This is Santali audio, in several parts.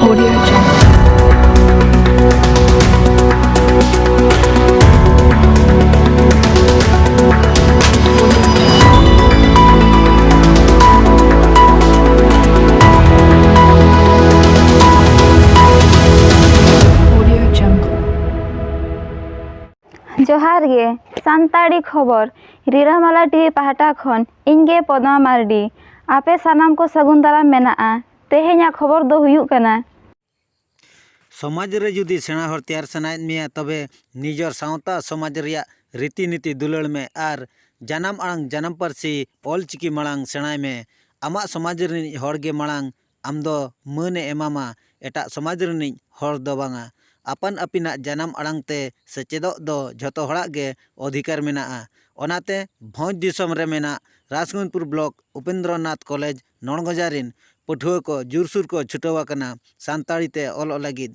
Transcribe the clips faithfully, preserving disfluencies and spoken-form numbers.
Audio Jungle. Audio Jungle. ᱡᱚᱦᱟᱨ ᱜᱮ, ᱥᱟᱱᱛᱟᱲᱤ ᱠᱷᱚᱵᱚᱨ, ᱨᱤᱨᱟᱹᱢᱟᱞᱟ ᱴᱤᱵᱷᱤ ᱯᱟᱦᱴᱟ ᱠᱷᱚᱱ ᱤᱧ ᱜᱮ ᱯᱚᱫᱢᱟ ᱢᱟᱨᱰᱤ᱾ ᱟᱯᱮ ᱥᱟᱱᱟᱢ ᱠᱚ ᱥᱟᱹᱜᱩᱱ ᱫᱟᱨᱟᱢ ᱢᱮᱱᱟᱜᱼᱟ᱾ ᱛᱮᱦᱮᱧᱟᱜ ᱠᱷᱚᱵᱚᱨ ᱫᱚ ᱦᱩᱭᱩᱜ ᱠᱟᱱᱟ, ᱥᱚᱢᱟᱡᱽ ᱨᱮ ᱡᱩᱫᱤ ᱥᱮᱬᱟ ᱦᱚᱲ ᱛᱮᱭᱟᱨ ᱥᱟᱱᱟᱭᱮᱫ ᱢᱮᱭᱟ, ᱛᱚᱵᱮ ᱱᱤᱡᱚᱨ ᱥᱟᱶᱛᱟ ᱥᱚᱢᱟᱡᱽ ᱨᱮᱭᱟᱜ ᱨᱤᱛᱤ ᱱᱤᱛᱤ ᱫᱩᱞᱟᱹᱲ ᱢᱮ ᱟᱨ ᱡᱟᱱᱟᱢ ᱟᱲᱟᱝ ᱡᱟᱱᱟᱢ ᱯᱟᱹᱨᱥᱤ ᱚᱞ ᱪᱤᱠᱤ ᱢᱟᱲᱟᱝ ᱥᱮᱬᱟᱭ ᱢᱮ᱾ ᱟᱢᱟᱜ ᱥᱚᱢᱟᱡᱽ ᱨᱤᱱᱤᱡ ᱦᱚᱲ ᱜᱮ ᱢᱟᱲᱟᱝ ᱟᱢ ᱫᱚ ᱢᱟᱹᱱ ᱮ ᱮᱢᱟᱢᱟ, ᱮᱴᱟᱜ ᱥᱚᱢᱟᱡᱽ ᱨᱤᱱᱤᱡ ᱦᱚᱲ ᱫᱚ ᱵᱟᱝᱟ᱾ ᱟᱯᱟᱱ ᱟᱹᱯᱤᱱᱟᱜ ᱡᱟᱱᱟᱢ ᱟᱲᱟᱝ ᱛᱮ ᱥᱮᱪᱮᱫᱚᱜ ᱫᱚ ᱡᱷᱚᱛᱚ ᱦᱚᱲᱟᱜ ᱜᱮ ᱚᱫᱷᱤᱠᱟᱨ ᱢᱮᱱᱟᱜᱼᱟ᱾ ᱚᱱᱟᱛᱮ ᱵᱷᱚᱸᱡᱽ ᱫᱤᱥᱚᱢ ᱨᱮ ᱢᱮᱱᱟᱜ ᱨᱟᱡᱽᱜᱚᱸᱡᱽᱯᱩᱨ ᱵᱞᱚᱠ ᱩᱯᱮᱱᱫᱨᱚᱱᱟᱛᱷ ᱠᱚᱞᱮᱡᱽ ᱱᱚᱲᱜᱚᱡᱟ ᱨᱤᱱ ᱯᱟᱹᱴᱷᱩᱣᱟᱹ ᱠᱚ ᱡᱳᱨᱥᱳᱨ ᱠᱚ ᱪᱷᱩᱴᱟᱹᱣ ᱟᱠᱟᱱᱟ ᱥᱟᱱᱛᱟᱲᱤ ᱛᱮ ᱚᱞᱚᱜ ᱞᱟᱹᱜᱤᱫ᱾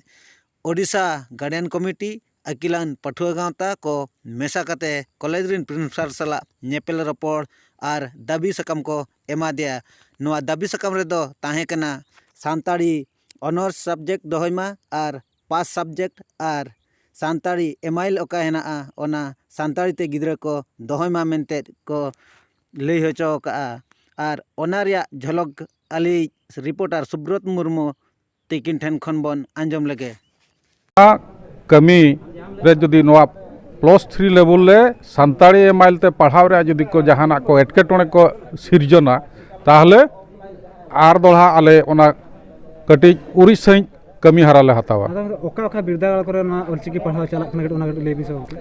ᱳᱰᱤᱥᱟ ᱜᱟᱨᱰᱤᱭᱟᱱ ᱠᱚᱢᱤᱴᱤ, ᱟᱹᱠᱤᱞᱟᱱ ᱯᱟᱹᱴᱷᱩᱣᱟᱹ ᱜᱟᱶᱛᱟ ᱠᱚ ᱢᱮᱥᱟ ᱠᱟᱛᱮ ᱠᱚᱞᱮᱡᱽ ᱨᱤᱱ ᱯᱨᱤᱱᱥᱤᱯᱟᱞ ᱥᱟᱞᱟᱜ ᱧᱮᱯᱮᱞ ᱨᱚᱯᱚᱲ ᱟᱨ ᱫᱟᱹᱵᱤ ᱥᱟᱠᱟᱢ ᱠᱚ ᱮᱢᱟ ᱫᱮᱭᱟ᱾ ᱱᱚᱣᱟ ᱫᱟᱹᱵᱤ ᱥᱟᱠᱟᱢ ᱨᱮᱫᱚ ᱛᱟᱦᱮᱸ ᱠᱟᱱᱟ ᱥᱟᱱᱛᱟᱲᱤ ᱚᱱᱟᱨᱥ ᱥᱟᱵᱡᱮᱠᱴ ᱫᱚᱦᱚᱭ ᱢᱟ ᱟᱨ ᱯᱟᱥ ᱥᱟᱵᱡᱮᱠᱴ ᱟᱨ ᱥᱟᱱᱛᱟᱲᱤ ᱮᱢᱟᱭᱤᱞ ᱚᱠᱟ ᱦᱮᱱᱟᱜᱼᱟ, ᱚᱱᱟ ᱥᱟᱱᱛᱟᱲᱤ ᱛᱮ ᱜᱤᱫᱽᱨᱟᱹ ᱠᱚ ᱫᱚᱦᱚᱭ ᱢᱟ ᱢᱮᱱᱛᱮ ᱠᱚ ᱞᱟᱹᱭ ᱦᱚᱪᱚ ᱟᱠᱟᱫᱼᱟ᱾ ᱟᱨ ᱚᱱᱟ ᱨᱮᱭᱟᱜ ᱡᱷᱚᱞᱚᱠ ᱟᱞᱮᱭᱤᱡ ᱨᱤᱯᱳᱨᱴᱟᱨ ᱥᱩᱵᱨᱚᱛ ᱢᱩᱨᱢᱩ ᱛᱤᱠᱤᱱ ᱴᱷᱮᱱ ᱠᱷᱚᱱ ᱵᱚᱱ ᱟᱸᱡᱚᱢ ᱞᱮᱜᱮ᱾ ᱱᱚᱣᱟ ᱠᱟᱹᱢᱤ ᱨᱮ ᱡᱩᱫᱤ ᱱᱚᱣᱟ ᱯᱞᱟᱥ ᱛᱷᱨᱤ ᱞᱮᱵᱮᱞ ᱨᱮ ᱥᱟᱱᱛᱟᱲᱤ ᱮᱢᱟᱭᱤᱞ ᱛᱮ ᱯᱟᱲᱦᱟᱣ ᱨᱮᱭᱟᱜ ᱡᱩᱫᱤ ᱠᱚ ᱡᱟᱦᱟᱱᱟᱜ ᱠᱚ ᱮᱴᱠᱮᱴᱚᱬᱮ ᱠᱚ ᱥᱤᱨᱡᱚᱱᱟ, ᱛᱟᱦᱚᱞᱮ ᱟᱨ ᱫᱚᱲᱦᱟ ᱟᱞᱮ ᱚᱱᱟ ᱠᱟᱹᱴᱤᱡ ᱩᱨᱤᱡ ᱥᱟᱺᱦᱤᱡ ᱠᱟᱹᱢᱤ ᱦᱟᱨᱟ ᱞᱮ ᱦᱟᱛᱟᱣᱟ᱾ ᱟᱫᱚ ᱚᱠᱟ ᱚᱠᱟ ᱵᱤᱨᱫᱟᱹᱜᱟᱲ ᱠᱚᱨᱮ ᱱᱚᱣᱟ ᱚᱞᱪᱤᱠᱤ ᱯᱟᱲᱦᱟᱣ ᱪᱟᱞᱟᱜ ᱠᱟᱱᱟ, ᱠᱟᱹᱴᱤᱡ ᱚᱱᱟ ᱠᱟᱹᱴᱤᱡ ᱞᱟᱹᱭ ᱵᱤᱱ ᱥᱮ ᱜᱚᱢᱠᱮ᱾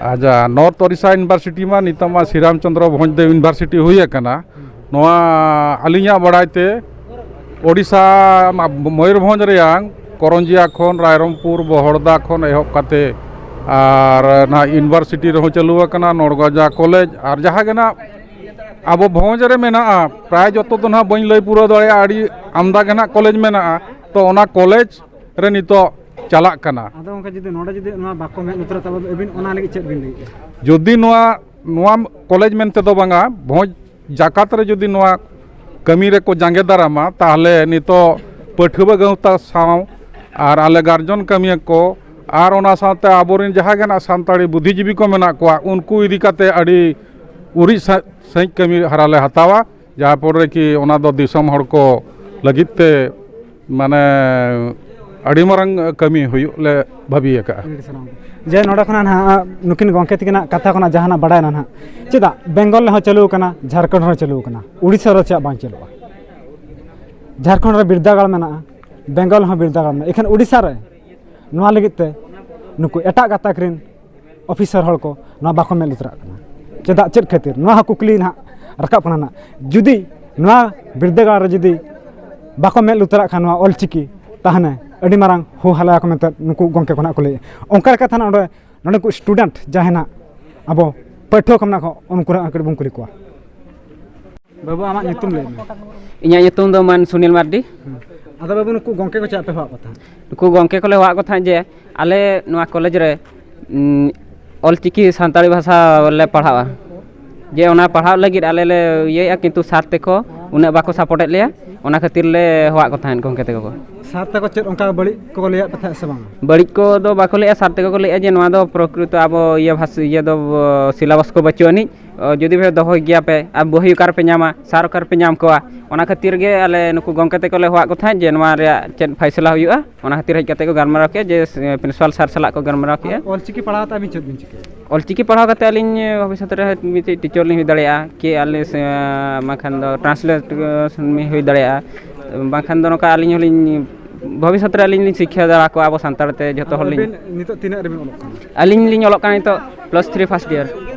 ᱟᱪᱪᱷᱟ, ᱱᱚᱨᱛᱷ ᱳᱰᱤᱥᱟ ᱤᱭᱩᱱᱤᱵᱷᱟᱨᱥᱤᱴᱤ ᱢᱟ ᱱᱤᱛᱚᱜ ᱢᱟ ᱥᱨᱤ ᱨᱟᱢᱪᱚᱸᱫᱽᱨᱚ ᱵᱷᱚᱸᱡᱽ ᱫᱮᱵ ᱤᱭᱩᱱᱤᱵᱷᱟᱨᱥᱤᱴᱤ ᱦᱩᱭ ᱟᱠᱟᱱᱟ᱾ ᱱᱚᱣᱟ ᱟᱹᱞᱤᱧᱟᱜ ᱵᱟᱲᱟᱭ ᱛᱮ ᱳᱰᱤᱥᱟ ᱢᱟ ᱢᱚᱭᱩᱨᱵᱷᱚᱸᱡᱽ ᱨᱮᱭᱟᱝ ᱠᱚᱨᱚᱱᱡᱤᱭᱟ ᱠᱷᱚᱱ, ᱨᱟᱭᱨᱚᱝᱯᱩᱨ, ᱵᱚᱦᱚᱲᱫᱟ ᱠᱷᱚᱱ ᱮᱦᱚᱵ ᱠᱟᱛᱮ ᱟᱨ ᱱᱚᱣᱟ ᱤᱭᱩᱱᱤᱵᱷᱟᱨᱥᱤᱴᱤ ᱨᱮᱦᱚᱸ ᱪᱟᱹᱞᱩ ᱟᱠᱟᱱᱟ, ᱱᱚᱲᱜᱚᱡᱟ ᱠᱚᱞᱮᱡᱽ, ᱟᱨ ᱡᱟᱦᱟᱸ ᱜᱮ ᱱᱟᱜ ᱟᱵᱚ ᱵᱷᱚᱸᱡᱽ ᱨᱮ ᱢᱮᱱᱟᱜᱼᱟ, ᱯᱨᱟᱭ ᱡᱚᱛᱚ ᱫᱚ ᱱᱟᱦᱟᱜ ᱵᱟᱹᱧ ᱞᱟᱹᱭ ᱯᱩᱨᱟᱹᱣ ᱫᱟᱲᱮᱭᱟᱜᱼᱟ, ᱟᱹᱰᱤ ᱟᱢᱫᱟ ᱜᱮ ᱱᱟᱦᱟᱜ ᱠᱚᱞᱮᱡᱽ ᱢᱮᱱᱟᱜᱼᱟ᱾ ᱛᱚ ᱚᱱᱟ ᱠᱚᱞᱮᱡᱽ ᱨᱮ ᱱᱤᱛᱚᱜ ᱪᱟᱞᱟᱜ ᱠᱟᱱᱟ᱾ ᱟᱫᱚ ᱚᱱᱠᱟ ᱡᱩᱫᱤ ᱱᱚᱰᱮ ᱡᱩᱫᱤ ᱱᱚᱣᱟ ᱵᱟᱠᱚ ᱢᱮᱫ ᱞᱩᱛᱩᱨᱟ, ᱛᱚᱵᱮ ᱟᱹᱵᱤᱱ ᱚᱱᱟ ᱞᱟᱹᱜᱤᱫ ᱪᱮᱫ ᱵᱤᱱ ᱞᱟᱹᱭᱮᱫᱼᱟ? ᱡᱩᱫᱤ ᱱᱚᱣᱟ, ᱱᱚᱣᱟ ᱠᱚᱞᱮᱡᱽ ᱢᱮᱱᱛᱮ ᱫᱚ ᱵᱟᱝᱟ, ᱵᱷᱚᱸᱡᱽ ᱡᱟᱠᱟᱛ ᱨᱮ ᱡᱩᱫᱤ ᱱᱚᱣᱟ ᱠᱟᱹᱢᱤ ᱨᱮᱠᱚ ᱡᱟᱸᱜᱮ ᱫᱟᱨᱟᱢᱟ, ᱛᱟᱦᱚᱞᱮ ᱱᱤᱛᱚᱜ ᱯᱟᱹᱴᱷᱩᱣᱟᱹ ᱜᱟᱶᱛᱟ ᱥᱟᱶ ᱟᱨ ᱟᱞᱮ ᱜᱟᱨᱡᱚᱱ ᱠᱟᱹᱢᱤᱭᱟᱹ ᱠᱚ ᱟᱨ ᱚᱱᱟ ᱥᱟᱶᱛᱮ ᱟᱵᱚᱨᱮᱱ ᱡᱟᱦᱟᱸ ᱜᱮ ᱱᱟᱜ ᱥᱟᱱᱛᱟᱲᱤ ᱵᱩᱫᱽᱫᱷᱤᱡᱤᱵᱤ ᱠᱚ ᱢᱮᱱᱟᱜ ᱠᱚᱣᱟ, ᱩᱱᱠᱩ ᱤᱫᱤ ᱠᱟᱛᱮ ᱟᱹᱰᱤ ᱩᱨᱤᱡ ᱥᱟ- ᱥᱟᱺᱦᱤᱡ ᱠᱟᱹᱢᱤ ᱦᱟᱨᱟ ᱞᱮ ᱦᱟᱛᱟᱣᱟ, ᱡᱟᱦᱟᱸ ᱯᱚᱨᱮ ᱠᱤ ᱚᱱᱟ ᱫᱚ ᱫᱤᱥᱚᱢ ᱦᱚᱲ ᱠᱚ ᱞᱟᱹᱜᱤᱫ ᱛᱮ ᱢᱟᱱᱮ ᱟᱹᱰᱤ ᱢᱟᱨᱟᱝ ᱠᱟᱹᱢᱤ ᱦᱩᱭᱩᱜ ᱞᱮ ᱵᱷᱟᱹᱵᱤ ᱟᱠᱟᱫᱼᱟ᱾ ᱟᱹᱰᱤ ᱟᱹᱰᱤ ᱥᱟᱨᱦᱟᱣ᱾ ᱡᱮ ᱱᱚᱰᱮ ᱠᱷᱚᱱᱟᱜ ᱱᱟᱦᱟᱜ ᱱᱩᱠᱤᱱ ᱜᱚᱢᱠᱮ ᱛᱟᱹᱠᱤᱱᱟᱜ ᱠᱟᱛᱷᱟ ᱠᱷᱚᱱᱟᱜ ᱡᱟᱦᱟᱱᱟᱜ ᱵᱟᱰᱟᱭᱮᱱᱟ ᱱᱟᱦᱟᱜ, ᱪᱮᱫᱟᱜ ᱵᱮᱝᱜᱚᱞ ᱨᱮᱦᱚᱸ ᱪᱟᱹᱞᱩ ᱟᱠᱟᱱᱟ, ᱡᱷᱟᱲᱠᱷᱚᱸᱰ ᱨᱮᱦᱚᱸ ᱪᱟᱹᱞᱩ ᱟᱠᱟᱱᱟ, ᱩᱲᱤᱥᱥᱟ ᱨᱮ ᱪᱮᱫᱟᱜ ᱵᱟᱝ ᱪᱟᱹᱞᱩᱜᱼᱟ? ᱡᱷᱟᱲᱠᱷᱚᱸᱰ ᱨᱮ ᱵᱤᱨᱫᱟᱹᱜᱟᱲ ᱢᱮᱱᱟᱜᱼᱟ, ᱵᱮᱝᱜᱚᱞ ᱨᱮᱦᱚᱸ ᱵᱤᱨᱫᱟᱹᱜᱟᱲ ᱢᱮᱱᱟᱜᱼᱟ, ᱮᱠᱷᱟᱱ ᱩᱲᱤᱥᱥᱟ ᱨᱮ ᱱᱚᱣᱟ ᱞᱟᱹᱜᱤᱫ ᱛᱮ ᱱᱩᱠᱩ ᱮᱴᱟᱜ ᱜᱟᱛᱟᱠ ᱨᱮᱱ ᱚᱯᱷᱤᱥᱟᱨ ᱦᱚᱲ ᱠᱚ ᱱᱚᱣᱟ ᱵᱟᱠᱚ ᱢᱮᱫ ᱞᱩᱛᱩᱨᱟᱜ ᱠᱟᱱᱟ᱾ ᱪᱮᱫᱟᱜ, ᱪᱮᱫ ᱠᱷᱟᱹᱛᱤᱨ? ᱱᱚᱣᱟ ᱦᱚᱸ ᱠᱩᱠᱞᱤ ᱱᱟᱦᱟᱜ ᱨᱟᱠᱟᱵ ᱠᱟᱱᱟ ᱱᱟᱦᱟᱜ᱾ ᱡᱩᱫᱤ ᱱᱚᱣᱟ ᱵᱤᱨᱫᱟᱹᱜᱟᱲ ᱨᱮ ᱡᱩᱫᱤ ᱵᱟᱠᱚ ᱢᱮᱫ ᱞᱩᱛᱩᱨᱟᱜ ᱠᱷᱟᱱ ᱱᱚᱣᱟ ᱚᱞᱪᱤᱠᱤ, ᱛᱟᱦᱚᱞᱮ ᱟᱹᱰᱤ ᱢᱟᱨᱟᱝ ᱦᱩ ᱦᱟᱞᱟᱭᱟᱠᱚ ᱢᱮᱱᱛᱮ ᱱᱩᱠᱩ ᱜᱚᱢᱠᱮ ᱠᱚ ᱱᱟᱦᱟᱜ ᱠᱚ ᱞᱟᱹᱭᱮᱫᱼᱟ᱾ ᱚᱱᱠᱟ ᱞᱮᱠᱟᱛᱮ ᱱᱟᱦᱟᱜ ᱚᱸᱰᱮ ᱱᱚᱰᱮ ᱠᱚ ᱥᱴᱩᱰᱮᱱᱴ ᱡᱟᱦᱟᱸᱭ ᱱᱟᱦᱟᱜ ᱟᱵᱚ ᱯᱟᱹᱴᱷᱩᱣᱟᱹ ᱠᱚ ᱢᱮᱱᱟᱜ ᱠᱚ, ᱩᱱᱠᱩ ᱱᱟᱦᱟᱜ ᱠᱟᱹᱴᱤᱡ ᱵᱚᱱ ᱠᱩᱞᱤ ᱠᱚᱣᱟ᱾ ᱵᱟᱹᱵᱩ, ᱟᱢᱟᱜ ᱧᱩᱛᱩᱢ ᱞᱟᱹᱭ ᱢᱮ᱾ ᱤᱧᱟᱹᱜ ᱧᱩᱛᱩᱢ ᱫᱚ ᱢᱟᱱ ᱥᱩᱱᱤᱞ ᱢᱟᱨᱰᱤ᱾ ᱦᱩᱸ᱾ ᱟᱫᱚ ᱵᱟᱹᱵᱩ, ᱱᱩᱠᱩ ᱜᱚᱢᱠᱮ ᱠᱚ ᱪᱮᱫᱟᱜ ᱯᱮ ᱦᱚᱦᱚᱣᱟᱜ ᱠᱚ ᱛᱟᱦᱮᱸᱫ? ᱱᱩᱠᱩ ᱜᱚᱢᱠᱮ ᱠᱚᱞᱮ ᱦᱚᱦᱚᱣᱟᱜ ᱠᱚ ᱛᱟᱦᱮᱸᱫ ᱡᱮ ᱟᱞᱮ ᱱᱚᱣᱟ ᱠᱚᱞᱮᱡᱽ ᱨᱮ, ᱩᱸ, ᱚᱞᱪᱤᱠᱤ ᱥᱟᱱᱛᱟᱲᱤ ᱵᱷᱟᱥᱟ ᱞᱮ ᱯᱟᱲᱦᱟᱜᱼᱟ, ᱡᱮ ᱚᱱᱟ ᱯᱟᱲᱦᱟᱜ ᱞᱟᱹᱜᱤᱫ ᱟᱞᱮ ᱞᱮ ᱤᱭᱟᱹᱭᱮᱫᱼᱟ, ᱠᱤᱱᱛᱩ ᱥᱟᱨ ᱛᱮᱠᱚ ᱩᱱᱟᱹᱜ ᱵᱟᱠᱚ ᱥᱟᱯᱳᱨᱴᱮᱫ ᱞᱮᱭᱟ, ᱚᱱᱟ ᱠᱷᱟᱹᱛᱤᱨ ᱞᱮ ᱦᱚᱦᱚᱣᱟᱜ ᱠᱚ ᱛᱟᱦᱮᱸᱫ ᱜᱚᱢᱠᱮ ᱛᱟᱠᱚ ᱠᱚ᱾ ᱥᱟᱨ ᱛᱟᱠᱚ ᱪᱮᱫ ᱚᱱᱠᱟ ᱵᱟᱹᱲᱤᱡ ᱠᱚ ᱞᱟᱹᱭᱟᱫ ᱯᱮ ᱛᱟᱦᱮᱸᱫ ᱥᱮ ᱵᱟᱝ? ᱵᱟᱹᱲᱤᱡ ᱠᱚᱫᱚ ᱵᱟᱠᱚ ᱞᱟᱹᱭᱟ, ᱥᱟᱨ ᱛᱮᱠᱚ ᱠᱚ ᱞᱟᱹᱭᱮᱫᱼᱟ ᱡᱮ ᱱᱚᱣᱟ ᱫᱚ ᱯᱨᱚᱠᱨᱤᱛᱚ ᱟᱵᱚ ᱤᱭᱟᱹ ᱵᱷᱟᱥ-, ᱤᱭᱟᱹ ᱫᱚ, ᱥᱤᱞᱟᱵᱟᱥ ᱠᱚ ᱵᱟᱹᱪᱩᱜ ᱟᱹᱱᱤᱡ, ᱚ, ᱡᱩᱫᱤ ᱯᱮ ᱫᱚᱦᱚᱭ ᱜᱮᱭᱟ ᱯᱮ, ᱟᱨ ᱵᱚᱦᱤ ᱚᱠᱟ ᱨᱮᱯᱮ ᱧᱟᱢᱟ, ᱥᱟᱨ ᱚᱠᱟ ᱨᱮᱯᱮ ᱧᱟᱢ ᱠᱚᱣᱟ? ᱚᱱᱟ ᱠᱷᱟᱹᱛᱤᱨ ᱜᱮ ᱟᱞᱮ ᱱᱩᱠᱩ ᱜᱚᱢᱠᱮ ᱛᱮᱠᱚ ᱞᱮ ᱦᱚᱦᱚᱣᱟᱜ ᱠᱚ ᱛᱟᱦᱮᱸᱫ ᱡᱮ ᱱᱚᱣᱟ ᱨᱮᱭᱟᱜ ᱪᱮᱫ ᱯᱷᱟᱭᱥᱟᱞᱟ ᱦᱩᱭᱩᱜᱼᱟ, ᱚᱱᱟ ᱠᱷᱟᱹᱛᱤᱨ ᱦᱮᱡ ᱠᱟᱛᱮ ᱠᱚ ᱜᱟᱞᱢᱟᱨᱟᱣ ᱠᱮᱫᱼᱟ ᱡᱮ, ᱮ, ᱯᱨᱤᱱᱥᱤᱯᱟᱞ ᱥᱟᱨ ᱥᱟᱞᱟᱜ ᱠᱚ ᱜᱟᱞᱢᱟᱨᱟᱣ ᱠᱮᱫᱼᱟ᱾ ᱟᱨ ᱚᱞᱪᱤᱠᱤ ᱯᱟᱲᱦᱟᱣ ᱠᱟᱛᱮ ᱟᱹᱵᱤᱱ ᱪᱮᱫ ᱵᱤᱱ ᱪᱤᱠᱟᱹᱭᱟ? ᱚᱞᱪᱤᱠᱤ ᱯᱟᱲᱦᱟᱣ ᱠᱟᱛᱮ ᱟᱹᱞᱤᱧ, ᱮ, ᱵᱷᱚᱵᱤᱥᱥᱚᱛ ᱨᱮ ᱢᱤᱫᱴᱤᱡ ᱴᱤᱪᱟᱨ ᱞᱤᱧ ᱦᱩᱭ ᱫᱟᱲᱮᱭᱟᱜᱼᱟ, ᱠᱤ ᱟᱞᱮ ᱥᱮ, ᱵᱟᱝᱠᱷᱟᱱ ᱫᱚ ᱴᱨᱟᱱᱥᱞᱮᱴ, ᱮ, ᱦᱩᱭ ᱫᱟᱲᱮᱭᱟᱜᱼᱟ, ᱵᱟᱝᱠᱷᱟᱱ ᱫᱚ ᱱᱚᱝᱠᱟ ᱟᱹᱞᱤᱧ ᱦᱚᱸᱞᱤᱧ ᱵᱷᱚᱵᱤᱥᱥᱚᱛ ᱨᱮ ᱟᱹᱞᱤᱧ ᱞᱤᱧ ᱥᱤᱠᱠᱷᱟ ᱫᱟᱲᱮ ᱟᱠᱚᱣᱟ ᱟᱵᱚ ᱥᱟᱱᱛᱟᱲ ᱛᱮ ᱡᱷᱚᱛᱚ ᱦᱚᱲ ᱞᱤᱧ᱾ ᱟᱹᱵᱤᱱ ᱱᱤᱛᱚᱜ ᱛᱤᱱᱟᱹᱜ ᱨᱮᱵᱤᱱ ᱚᱞᱚᱜ ᱠᱟᱱᱟ? ᱟᱹᱞᱤᱧ ᱞᱤᱧ ᱚᱞᱚᱜ ᱠᱟᱱᱟ ᱱᱤᱛᱚᱜ ᱯᱞᱟᱥ ᱛᱷᱨᱤ ᱯᱷᱟᱥᱴ ᱤᱭᱟᱨ᱾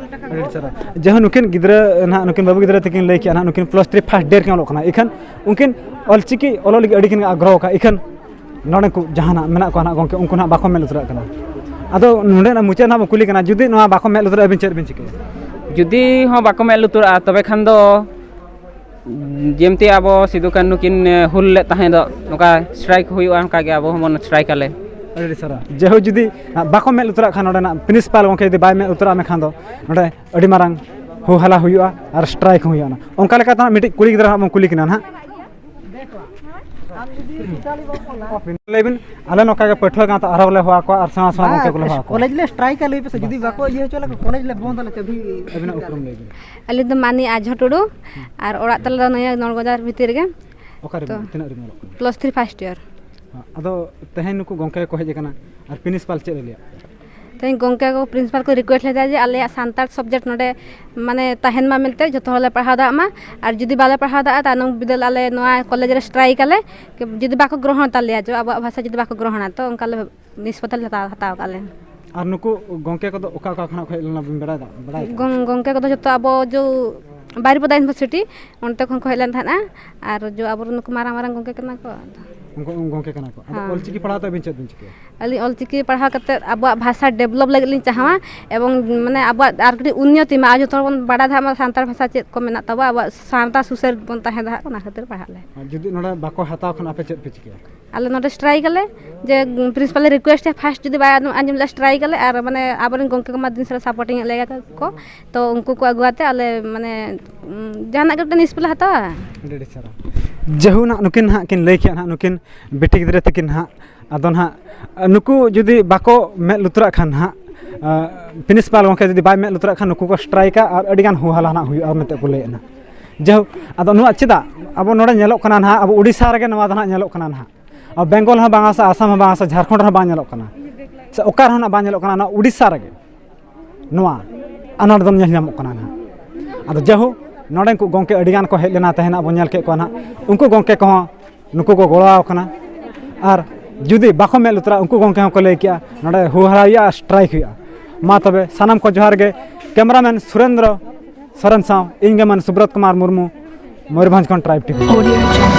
ᱟᱹᱰᱤ ᱟᱹᱰᱤ ᱥᱟᱨᱦᱟᱣ᱾ ᱡᱟᱦᱟᱸ ᱱᱩᱠᱤᱱ ᱜᱤᱫᱽᱨᱟᱹ ᱱᱟᱦᱟᱜ, ᱱᱩᱠᱤᱱ ᱵᱟᱹᱵᱩ ᱜᱤᱫᱽᱨᱟᱹ ᱛᱟᱹᱠᱤᱱ ᱞᱟᱹᱭ ᱠᱮᱜᱼᱟ ᱱᱟᱦᱟᱜ, ᱱᱩᱠᱤᱱ ᱯᱞᱟᱥ ᱛᱷᱨᱤ ᱯᱷᱟᱥᱴ ᱤᱭᱟᱨ ᱠᱤᱱ ᱚᱞᱚᱜ ᱠᱟᱱᱟ, ᱤᱠᱷᱟᱹᱱ ᱩᱱᱠᱤᱱ ᱚᱞᱪᱤᱠᱤ ᱚᱞᱚᱜ ᱞᱟᱹᱜᱤᱫ ᱟᱹᱰᱤ ᱠᱤᱱ ᱟᱜᱽᱨᱚᱦᱚ ᱠᱟᱜᱼᱟ, ᱤᱠᱷᱟᱹᱱ ᱱᱚᱰᱮ ᱠᱚ ᱡᱟᱦᱟᱱᱟᱜ ᱢᱮᱱᱟᱜ ᱠᱚᱣᱟ ᱱᱟᱦᱟᱜ ᱜᱚᱢᱠᱮ, ᱩᱱᱠᱩ ᱱᱟᱦᱟᱜ ᱵᱟᱠᱚ ᱢᱮᱫ ᱞᱩᱛᱩᱨᱟᱜ ᱠᱟᱱᱟ᱾ ᱟᱫᱚ ᱱᱚᱰᱮᱱᱟᱜ ᱢᱩᱪᱟᱹᱫ ᱱᱟᱦᱟᱜ ᱵᱚᱱ ᱠᱩᱞᱤ ᱠᱟᱱᱟ, ᱡᱩᱫᱤ ᱱᱚᱣᱟ ᱵᱟᱠᱚ ᱢᱮᱫ ᱞᱩᱛᱩᱨᱟᱜᱼᱟ, ᱟᱹᱵᱤᱱ ᱪᱮᱫ ᱵᱤᱱ ᱪᱤᱠᱟᱹᱭᱟ? ᱡᱩᱫᱤ ᱦᱚᱸ ᱵᱟᱠᱚ ᱢᱮᱫ ᱞᱩᱛᱩᱨᱟᱜᱼᱟ, ᱛᱚᱵᱮ ᱠᱷᱟᱱ ᱫᱚ ᱡᱮᱢᱛᱤ ᱟᱵᱚ ᱥᱤᱫᱩ ᱠᱟᱹᱱᱦᱩ ᱠᱤᱱ, ᱮ, ᱦᱩᱞ ᱞᱮᱫ ᱛᱟᱦᱮᱸ ᱫᱚ, ᱱᱚᱝᱠᱟ ᱥᱴᱨᱟᱭᱤᱠ ᱦᱩᱭᱩᱜᱼᱟ, ᱚᱱᱠᱟ ᱜᱮ ᱟᱵᱚ ᱦᱚᱸᱵᱚᱱ ᱥᱴᱨᱟᱭᱤᱠ ᱟᱞᱮ᱾ ᱟᱹᱰᱤ ᱟᱹᱰᱤ ᱥᱟᱨᱦᱟᱣ᱾ ᱡᱮᱦᱳᱠ, ᱡᱩᱫᱤ ᱵᱟᱠᱚ ᱢᱮᱫ ᱞᱩᱛᱩᱨᱟᱜ ᱠᱷᱟᱱ, ᱱᱚᱰᱮᱱᱟᱜ ᱯᱨᱤᱱᱥᱤᱯᱟᱞ ᱜᱚᱢᱠᱮ ᱡᱩᱫᱤ ᱵᱟᱭ ᱢᱮᱫ ᱞᱩᱛᱩᱨᱟᱜ ᱢᱮᱠᱷᱟᱱ ᱫᱚ, ᱱᱚᱰᱮ ᱟᱹᱰᱤ ᱢᱟᱨᱟᱝ ᱦᱳ ᱦᱟᱞᱟ ᱦᱩᱭᱩᱜᱼᱟ ᱟᱨ ᱥᱴᱨᱟᱭᱤᱠ ᱦᱚᱸ ᱦᱩᱭᱩᱜᱼᱟ᱾ ᱚᱱᱠᱟ ᱞᱮᱠᱟᱛᱮ ᱱᱟᱦᱟᱜ ᱢᱤᱫᱴᱤᱡ ᱠᱩᱲᱤ ᱜᱤᱫᱽᱨᱟᱹ ᱦᱟᱸᱜ ᱵᱚᱱ ᱠᱩᱞᱤ ᱠᱤᱱᱟ ᱱᱟᱦᱟᱜ᱾ ᱞᱟᱹᱭ ᱵᱤᱱ, ᱟᱞᱮ ᱱᱚᱝᱠᱟ ᱜᱮ ᱯᱟᱹᱴᱷᱩᱣᱟᱹ ᱜᱟᱶᱛᱟ ᱟᱨᱦᱚᱸ ᱞᱮ ᱦᱚᱦᱚ ᱟᱠᱚᱣᱟ ᱟᱨ ᱥᱮᱬᱟ ᱥᱮᱬᱟ ᱜᱚᱢᱠᱮ ᱠᱚᱞᱮ ᱦᱚᱦᱚ ᱟᱠᱚᱣᱟ᱾ ᱠᱚᱞᱮᱡᱽ ᱞᱮ ᱥᱴᱨᱟᱭᱤᱠᱟ, ᱞᱟᱹᱭ ᱯᱮᱥᱮ, ᱡᱩᱫᱤ ᱵᱟᱠᱚ ᱤᱭᱟᱹ ᱦᱚᱪᱚ ᱞᱮᱠᱷᱟᱱ ᱠᱚᱞᱮᱡᱽ ᱞᱮ ᱵᱚᱱᱫ ᱟᱞᱮ ᱪᱟᱹᱵᱷᱤ᱾ ᱟᱹᱵᱤᱱᱟᱜ ᱩᱯᱨᱩᱢ ᱞᱟᱹᱭ ᱵᱤᱱ᱾ ᱟᱹᱞᱤᱧ ᱫᱚ ᱢᱟᱹᱱᱤ ᱟᱡᱷᱚ ᱴᱩᱰᱩ, ᱟᱨ ᱚᱲᱟᱜ ᱛᱟᱞᱮ ᱫᱚ ᱱᱤᱭᱟᱹ ᱱᱚᱲᱜᱚᱸᱡᱟ ᱵᱷᱤᱛᱤᱨ ᱨᱮᱜᱮ᱾ ᱚᱠᱟᱨᱮ ᱛᱚ, ᱢᱮᱱᱟᱜ-, ᱛᱤᱱᱟᱹᱜ ᱨᱮ ᱚᱞᱚᱜ ᱠᱟᱱᱟ? Plus three first year. ᱟᱫᱚ ᱛᱮᱦᱮᱧ ᱱᱩᱠᱩ ᱜᱚᱢᱠᱮ ᱠᱚ ᱦᱮᱡ ᱟᱠᱟᱱᱟ, ᱟᱨ ᱯᱨᱤᱱᱥᱤᱯᱟᱞ ᱪᱮᱫ ᱮ ᱞᱟᱹᱭᱟ? ᱛᱮᱦᱮᱧ ᱜᱚᱢᱠᱮ ᱠᱚ, ᱯᱨᱤᱱᱥᱤᱯᱟᱞ ᱠᱚ ᱨᱤᱠᱩᱭᱮᱥᱴ ᱞᱮᱫᱟ ᱡᱮ ᱟᱞᱮᱭᱟᱜ ᱥᱟᱱᱛᱟᱲ ᱥᱟᱵᱡᱮᱠᱴ ᱱᱚᱰᱮ ᱢᱟᱱᱮ ᱛᱟᱦᱮᱱ ᱢᱟ ᱢᱮᱱᱛᱮ, ᱡᱚᱛᱚ ᱦᱚᱲᱞᱮ ᱯᱟᱲᱦᱟᱣ ᱫᱟᱲᱮᱭᱟᱜ ᱢᱟ, ᱟᱨ ᱡᱩᱫᱤ ᱵᱟᱞᱮ ᱯᱟᱲᱦᱟᱣ ᱫᱟᱲᱮᱭᱟᱜᱼᱟ, ᱛᱟᱭᱱᱚᱢ ᱵᱤᱫᱟᱹᱞ ᱟᱞᱮ ᱱᱚᱣᱟ ᱠᱚᱞᱮᱡᱽ ᱨᱮ ᱥᱴᱨᱟᱭᱤᱠ ᱟᱞᱮ, ᱡᱩᱫᱤ ᱵᱟᱠᱚ ᱜᱨᱚᱦᱚᱱ ᱛᱟᱞᱮᱭᱟ, ᱡᱮ ᱟᱵᱚᱣᱟᱜ ᱵᱷᱟᱥᱟ ᱡᱩᱫᱤ ᱵᱟᱠᱚ ᱜᱨᱚᱦᱚᱱᱟ, ᱛᱚ ᱚᱱᱠᱟ ᱞᱮ ᱱᱤᱥᱯᱚᱛᱤ ᱞᱮ ᱦᱟᱛᱟᱣ, ᱦᱟᱛᱟᱣ ᱠᱟᱜᱼᱟ ᱞᱮ᱾ ᱟᱨ ᱱᱩᱠᱩ ᱜᱚᱢᱠᱮ ᱠᱚᱫᱚ ᱚᱠᱟ ᱚᱠᱟ ᱠᱷᱚᱱᱟᱜ ᱠᱚ ᱦᱮᱡ ᱞᱮᱱᱟ ᱵᱤᱱ ᱵᱟᱲᱟᱭ ᱫᱟ-, ᱵᱟᱲᱟᱭ ᱫᱟ? ᱜᱚᱝ-, ᱜᱚᱢᱠᱮ ᱠᱚᱫᱚ ᱡᱚᱛᱚ ᱟᱵᱚ ᱡᱚ ᱵᱟᱨᱤᱯᱟᱫᱟ ᱤᱭᱩᱱᱤᱵᱷᱟᱨᱥᱤᱴᱤ, ᱚᱱᱛᱮ ᱠᱷᱚᱱ ᱠᱚ ᱦᱮᱡ ᱞᱮᱱ ᱛᱟᱦᱮᱸᱱᱟ, ᱟᱨ ᱡᱚ ᱟᱵᱚᱨᱮᱱ ᱱᱩᱠᱩ ᱢᱟᱨᱟᱝ ᱢᱟᱨᱟᱝ ᱜᱚᱢᱠᱮ ᱠᱟᱱᱟ ᱠᱚ᱾ ᱩᱱᱠᱩ ᱜᱚᱢᱠᱮ ᱠᱟᱱᱟ ᱠᱚ᱾ ᱟᱫᱚ ᱦᱮᱸ᱾ ᱚᱞᱪᱤᱠᱤ ᱯᱟᱲᱦᱟᱣ ᱛᱮ ᱟᱹᱵᱤᱱ ᱪᱮᱫ ᱵᱤᱱ ᱪᱤᱠᱟᱹᱭᱟ? ᱟᱹᱞᱤᱧ ᱚᱞᱪᱤᱠᱤ ᱯᱟᱲᱦᱟᱣ ᱠᱟᱛᱮᱫ ᱟᱵᱚᱣᱟᱜ ᱵᱷᱟᱥᱟ ᱰᱮᱵᱷᱞᱚᱯ ᱞᱟᱹᱜᱤᱫ ᱞᱤᱧ ᱪᱟᱦᱟᱣᱟ, ᱮᱵᱚᱝ ᱢᱟᱱᱮ ᱟᱵᱚᱣᱟᱜ ᱟᱨ ᱠᱟᱹᱴᱤᱡ ᱩᱱᱱᱚᱛᱤ ᱢᱟ, ᱟᱨ ᱡᱚᱛᱚ ᱦᱚᱲ ᱵᱚᱱ ᱵᱟᱲᱟᱭ ᱫᱟᱲᱮᱭᱟᱜ ᱢᱟ ᱥᱟᱱᱛᱟᱲ ᱵᱷᱟᱥᱟ ᱪᱮᱫ ᱠᱚ ᱢᱮᱱᱟᱜ ᱛᱟᱵᱚᱣᱟ, ᱟᱵᱚᱣᱟᱜ ᱥᱟᱶᱛᱟ ᱥᱩᱥᱟᱹᱨ ᱵᱚᱱ ᱛᱟᱦᱮᱸ ᱫᱟᱲᱮᱭᱟᱜ, ᱚᱱᱟ ᱠᱷᱟᱹᱛᱤᱨ ᱯᱟᱲᱦᱟᱜ ᱞᱮ᱾ ᱟᱨ ᱡᱩᱫᱤ ᱱᱚᱰᱮ ᱵᱟᱠᱚ ᱦᱟᱛᱟᱣ ᱠᱷᱟᱱ ᱟᱯᱮ ᱪᱮᱫ ᱯᱮ ᱪᱤᱠᱟᱹᱭᱟ? ᱟᱞᱮ ᱱᱚᱰᱮ ᱥᱴᱨᱟᱭᱤᱠ ᱟᱞᱮ, ᱡᱮ ᱯᱨᱤᱱᱥᱤᱯᱟᱞ ᱞᱮ ᱨᱤᱠᱩᱭᱮᱥᱴ ᱮᱫᱟ, ᱯᱷᱟᱥᱴ ᱡᱩᱫᱤ ᱵᱟᱭ ᱟᱸᱡᱚᱢ, ᱟᱸᱡᱚᱢ ᱞᱮ ᱥᱴᱨᱟᱭᱤᱠ ᱟᱞᱮ, ᱟᱨ ᱢᱟᱱᱮ ᱟᱵᱚᱨᱮᱱ ᱜᱚᱢᱠᱮ ᱠᱚᱢᱟ ᱫᱤᱱ ᱥᱟᱨᱟ ᱥᱟᱯᱳᱨᱴᱤᱝ ᱮᱫ ᱞᱮᱭᱟ ᱠᱚ, ᱛᱚ ᱩᱱᱠᱩ ᱠᱚ ᱟᱹᱜᱩ ᱟᱛᱮ ᱟᱞᱮ ᱢᱟᱱᱮ, ᱩᱸ, ᱡᱟᱦᱟᱱᱟᱜ ᱜᱮ ᱢᱤᱫᱴᱮᱱ ᱱᱤᱥᱯᱚᱛᱤ ᱞᱮ ᱦᱟᱛᱟᱣᱟ᱾ ᱟᱹᱰᱤ ᱟᱹᱰᱤ ᱥᱟᱨᱦᱟᱣ᱾ ᱡᱮᱦᱩ ᱱᱟᱦᱟᱜ ᱱᱩᱠᱤᱱ ᱱᱟᱦᱟᱜ ᱠᱤᱱ ᱞᱟᱹᱭ ᱠᱮᱜᱼᱟ ᱱᱟᱦᱟᱜ, ᱱᱩᱠᱤᱱ ᱵᱤᱴᱤ ᱜᱤᱫᱽᱨᱟᱹ ᱛᱟᱹᱠᱤᱱ ᱱᱟᱦᱟᱜ, ᱟᱫᱚ ᱱᱟᱦᱟᱜ ᱱᱩᱠᱩ ᱡᱩᱫᱤ ᱵᱟᱠᱚ ᱢᱮᱫ ᱞᱩᱛᱩᱨᱟᱜ ᱠᱷᱟᱱ ᱱᱟᱦᱟᱜ, ᱟᱸ, ᱯᱨᱤᱱᱥᱤᱯᱟᱞ ᱜᱚᱢᱠᱮ ᱡᱩᱫᱤ ᱵᱟᱭ ᱢᱮᱫ ᱞᱩᱛᱩᱨᱟᱜ ᱠᱷᱟᱱ, ᱱᱩᱠᱩ ᱠᱚ ᱥᱴᱨᱟᱭᱤᱠᱟ ᱟᱨ ᱟᱹᱰᱤᱜᱟᱱ ᱦᱩᱦᱟᱞᱟ ᱱᱟᱦᱟᱜ ᱦᱩᱭᱩᱜᱼᱟ ᱢᱮᱱᱛᱮ ᱠᱚ ᱞᱟᱹᱭᱮᱫ ᱱᱟ᱾ ᱡᱟᱭᱦᱳᱠ, ᱟᱫᱚ ᱱᱚᱣᱟ ᱪᱮᱫᱟᱜ ᱟᱵᱚ ᱱᱚᱰᱮ ᱧᱮᱞᱚᱜ ᱠᱟᱱᱟ ᱱᱟᱦᱟᱜ, ᱟᱵᱚ ᱩᱰᱤᱥᱥᱟ ᱨᱮᱜᱮ ᱱᱚᱣᱟ ᱫᱚ ᱱᱟᱦᱟᱜ ᱧᱮᱞᱚᱜ ᱠᱟᱱᱟ ᱱᱟᱦᱟᱜ, ᱟᱨ ᱵᱮᱝᱜᱚᱞ ᱦᱚᱸ ᱵᱟᱝᱟ, ᱥᱮ ᱟᱥᱟᱢ ᱦᱚᱸ ᱵᱟᱝᱟ, ᱥᱮ ᱡᱷᱟᱲᱠᱷᱚᱸᱰ ᱨᱮᱦᱚᱸ ᱵᱟᱝ ᱧᱮᱞᱚᱜ ᱠᱟᱱᱟ, ᱥᱮ ᱚᱠᱟ ᱨᱮᱦᱚᱸ ᱱᱟᱜ ᱵᱟᱝ ᱧᱮᱞᱚᱜ ᱠᱟᱱᱟ, ᱱᱚᱣᱟ ᱩᱰᱤᱥᱥᱟ ᱨᱮᱜᱮ ᱱᱚᱣᱟ ᱟᱱᱟᱴ ᱫᱚ ᱧᱮᱞ ᱧᱟᱢᱚᱜ ᱠᱟᱱᱟ ᱱᱟᱦᱟᱜ᱾ ᱟᱫᱚ ᱡᱟᱭᱦᱳᱠ, ᱱᱚᱰᱮ ᱠᱚ ᱜᱚᱢᱠᱮ ᱟᱹᱰᱤᱜᱟᱱ ᱠᱚ ᱦᱮᱡ ᱞᱮᱱᱟ ᱛᱟᱦᱮᱱᱟ, ᱟᱵᱚ ᱧᱮᱞ ᱠᱮᱫ ᱠᱚᱣᱟ ᱱᱟᱦᱟᱜ, ᱩᱱᱠᱩ ᱜᱚᱢᱠᱮ ᱠᱚᱦᱚᱸ ᱱᱩᱠᱩ ᱠᱚ ᱜᱚᱲᱚ ᱟᱠᱚ ᱠᱟᱱᱟ᱾ ᱟᱨ ᱡᱩᱫᱤ ᱵᱟᱠᱚ ᱢᱮᱫ ᱞᱩᱛᱩᱨᱟ, ᱩᱱᱠᱩ ᱜᱚᱢᱠᱮ ᱦᱚᱸᱠᱚ ᱞᱟᱹᱭ ᱠᱮᱜᱼᱟ, ᱱᱚᱰᱮ ᱦᱩᱦᱟᱨᱟ ᱦᱩᱭᱩᱜᱼᱟ, ᱥᱴᱨᱟᱭᱤᱠ ᱦᱩᱭᱩᱜᱼᱟ᱾ ᱢᱟ ᱛᱚᱵᱮ ᱥᱟᱱᱟᱢ ᱠᱚ ᱡᱚᱦᱟᱨ ᱜᱮ᱾ ᱠᱮᱢᱮᱨᱟᱢᱮᱱ ᱥᱩᱨᱮᱱᱫᱨᱚ ᱥᱚᱨᱮᱱ ᱥᱟᱶ ᱤᱧ ᱜᱮ ᱢᱟᱱ ᱥᱩᱵᱨᱚᱛ ᱠᱩᱢᱟᱨ ᱢᱩᱨᱢᱩ, ᱢᱚᱭᱩᱨᱵᱷᱚᱸᱡᱽ ᱠᱷᱚᱱ ᱴᱨᱟᱭᱤᱵᱽ ᱴᱤᱵᱷᱤ᱾